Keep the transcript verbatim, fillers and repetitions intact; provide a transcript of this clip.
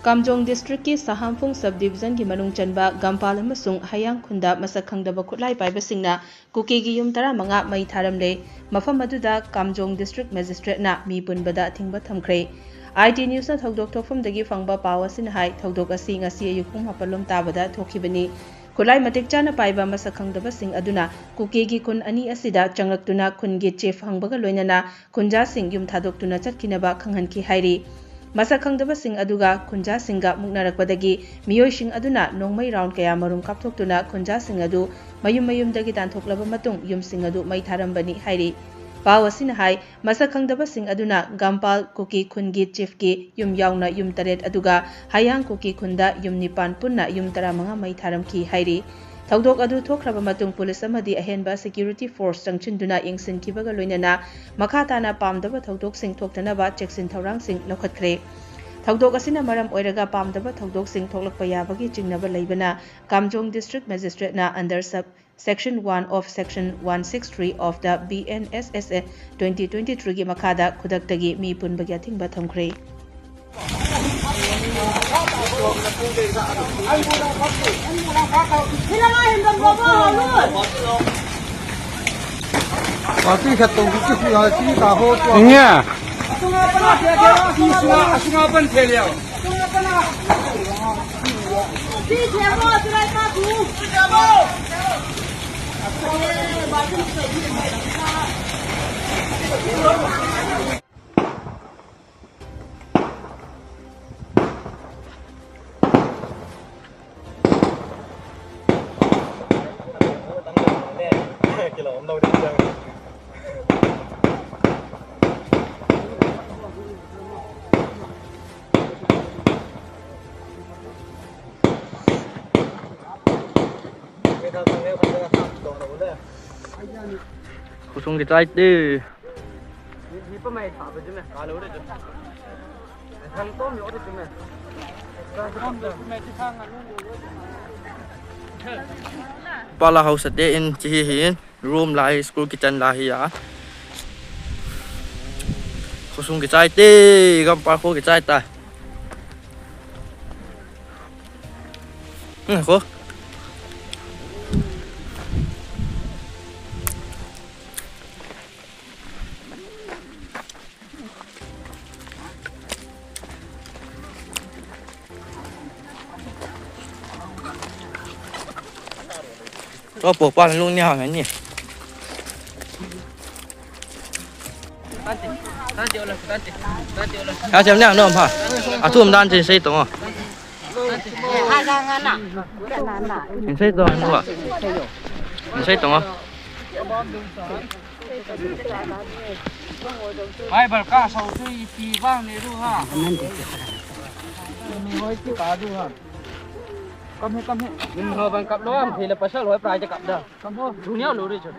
ꯀꯥꯝꯖꯣꯡ ꯗꯤꯁꯇ꯭ꯔꯤꯛꯀꯤ ꯁꯍꯥꯝꯐꯨꯡ ꯁꯕ ꯗꯤꯕꯤꯖꯟꯒꯤ ꯃꯅꯨꯡ ꯆꯟꯕ ꯒꯝꯄꯥꯜ ꯑꯃꯁꯨꯡ ꯍꯌꯥꯡ ꯈꯨꯟꯗ ꯃꯁꯛ ꯈꯪꯗꯕ ꯈꯨꯠꯂꯥꯏ ꯄꯥꯏꯕꯁꯤꯡꯅ ꯀꯨꯀꯤꯒꯤ ꯌꯨꯝ ꯇꯔꯥꯃꯉꯥ ꯃꯩ ꯊꯥꯔꯝꯂꯦ꯫ ꯃꯐꯝ ꯑꯗꯨꯗ ꯀꯥꯝꯖꯣꯡ ꯗꯤꯁꯇ꯭ꯔꯤꯛ ꯃꯦꯖꯤꯁꯇ꯭ꯔꯦꯠꯅ ꯃꯤ ꯄꯨꯟꯕꯗ ꯑꯊꯤꯡꯕ ꯊꯝꯈ꯭ꯔꯦ꯫ ꯑꯥꯏ ꯇꯤ ꯅ꯭ꯌꯨꯁꯅ ꯊꯧꯗꯣꯛ ꯊꯣꯛꯐꯝꯗꯒꯤ ꯐꯪꯕ ꯄꯥꯎ ꯑꯁꯤꯅ ꯍꯥꯏ, ꯊꯧꯗꯣꯛ ꯑꯁꯤ ꯉꯁꯤ ꯑꯌꯨꯛ ꯄꯨꯡ ꯃꯥꯄꯜ ꯂꯣꯝ ꯇꯥꯕꯗ ꯊꯣꯛꯈꯤꯕꯅꯤ꯫ ꯈꯨꯠꯂꯥꯏ ꯃꯇꯤꯛ ꯆꯥꯅ ꯄꯥꯏꯕ ꯃꯁꯛ ꯈꯪꯗꯕꯁꯤꯡ ꯑꯗꯨꯅ ꯀꯨꯀꯤꯒꯤ ꯈꯨꯟ ꯑꯅꯤ ꯑꯁꯤꯗ ꯆꯪꯂꯛꯇꯨꯅ ꯈꯨꯟꯒꯤ ꯆꯤꯐ ꯍꯪꯕꯒ ꯂꯣꯏꯅꯅ ꯈꯨꯟꯖꯥꯁꯤꯡ ꯌꯨꯝ ꯊꯥꯗꯣꯛꯇꯨꯅ ꯆꯠꯈꯤꯅꯕ ꯈꯪꯍꯟꯈꯤ ꯍꯥꯏꯔꯤ꯫ ꯃꯁꯛ ꯈꯪꯗꯕꯁꯤꯡ ꯑꯗꯨꯒ ꯈꯨꯟꯖꯥꯁꯤꯡꯒ ꯃꯨꯛꯅꯔꯛꯄꯗꯒꯤ ꯃꯤꯑꯣꯏꯁꯤꯡ ꯑꯗꯨꯅ ꯅꯣꯡꯃꯩ ꯔꯥꯎꯟ ꯀꯌꯥ ꯃꯔꯨꯝ ꯀꯥꯞꯊꯣꯛꯇꯨꯅ ꯈꯨꯟꯖꯥꯁꯤꯡ ꯑꯗꯨ ꯃꯌꯨꯝ ꯃꯌꯨꯝꯗꯒꯤ ꯇꯥꯟꯊꯣꯛꯂꯕ ꯃꯇꯨꯡ ꯌꯨꯝꯁꯤꯡ ꯑꯗꯨ ꯃꯩ ꯊꯥꯔꯝꯕꯅꯤ ꯍꯥꯏꯔꯤ꯫ ꯄꯥꯎ ꯑꯁꯤꯅ ꯍꯥꯏ, ꯃꯁꯛ ꯈꯪꯗꯕꯁꯤꯡ ꯑꯗꯨꯅ ꯒꯝꯄꯥꯜ ꯀꯨꯀꯤ ꯈꯨꯟꯒꯤ ꯆꯤꯐꯀꯤ ꯌꯨꯝ ꯌꯥꯎꯅ ꯌꯨꯝ ꯇꯔꯦꯠ ꯑꯗꯨꯒ ꯍꯌꯥꯡ ꯀꯨꯀꯤ ꯈꯨꯟꯗ ꯌꯨꯝ ꯅꯤꯄꯥꯟ ꯄꯨꯟꯅ ꯌꯨꯝ ꯇꯔꯥꯃꯉꯥ ꯃꯩ ꯊꯥꯔꯝꯈꯤ ꯍꯥꯏꯔꯤ꯫ ꯊꯧꯗꯣꯛ ꯑꯗꯨ ꯊꯣꯛꯈ꯭ꯔꯕ ꯃꯇꯨꯡ ꯄꯨꯂꯤꯁ ꯑꯃꯗꯤ ꯑꯍꯦꯟꯕ ꯁꯦꯀ꯭ꯌꯨꯔꯤꯇꯤ ꯐꯣꯔꯁ ꯆꯪꯁꯤꯟꯗꯨꯅ ꯌꯦꯡꯁꯤꯟꯈꯤꯕꯒ ꯂꯣꯏꯅꯅ ꯃꯈꯥ ꯇꯥꯅ ꯄꯥꯝꯗꯕ ꯊꯧꯗꯣꯛꯁꯤꯡ ꯊꯣꯛꯇꯅꯕ ꯆꯦꯛꯁꯤꯟ ꯊꯧꯔꯥꯡꯁꯤꯡ ꯂꯧꯈꯠꯈ꯭ꯔꯦ꯫ ꯊꯧꯗꯣꯛ ꯑꯁꯤꯅ ꯃꯔꯝ ꯑꯣꯏꯔꯒ ꯄꯥꯝꯗꯕ ꯊꯧꯗꯣꯛꯁꯤꯡ ꯊꯣꯛꯂꯛꯄ ꯌꯥꯕꯒꯤ ꯆꯤꯡꯅꯕ ꯂꯩꯕꯅ ꯀꯥꯝꯖꯣꯡ district ꯃꯦꯖꯤꯁꯇ꯭ꯔꯦꯠꯅ under sub section one of section one six three of the B N S S A twenty twenty-three ꯒꯤ ꯃꯈꯥꯗ ꯈꯨꯗꯛꯇꯒꯤ ꯃꯤ ꯄꯨꯟꯕꯒꯤ ꯑꯊꯤꯡꯕ ꯊꯝꯈ꯭ꯔꯦ꯫ ꯏꯉꯦ꯫ ꯈꯨꯁꯨꯝꯒꯤ ꯆꯥꯏꯇꯦ꯫ Pala house te in chi hi hin room la hi, school kitchen la hi ya. Khosung ki chai te, gam par kho ki chai ta. ꯎꯝ, ꯉꯥꯏꯈꯣ꯫ ꯇꯣ ꯄꯣꯛꯄ ꯂꯨꯡꯅꯤ ꯍꯥꯡꯉꯅꯤ꯫ ꯌꯥꯁꯦꯝꯅꯦ ꯅꯣ ꯐ꯫ ꯑꯊꯨꯝ ꯗꯥꯟ ꯆꯦ ꯁꯩ ꯇꯣꯡꯉꯣ꯫ ꯏꯁꯩ ꯇꯣꯡꯉꯣ꯫ ꯏꯁꯩ ꯇꯣꯡꯉꯣ꯫ ꯚꯥꯏ ꯕꯔꯀꯥ ꯁꯧꯁꯨ ꯏꯄꯤ ꯕꯥꯡꯅꯦ ꯑꯗꯨ ꯍꯥ꯫ ꯃꯤ ꯍꯣꯏ ꯇꯤ ꯀꯥ ꯑꯗꯨ ꯍꯥ꯫ ꯀꯝꯍꯦ ꯀꯝꯍꯦ꯫ ꯅꯤꯡꯊꯧ ꯕꯪ ꯀꯞꯂꯣ ꯌꯥꯝ ꯐꯤꯂ ꯄꯁꯜ ꯍꯣꯏ ꯄ꯭ꯔꯥꯏꯖ ꯀꯞꯗ꯫ ꯀꯝꯍꯣ꯫ ꯖꯨꯅꯤꯌꯔ ꯂꯣꯔꯤ ꯆꯨ꯫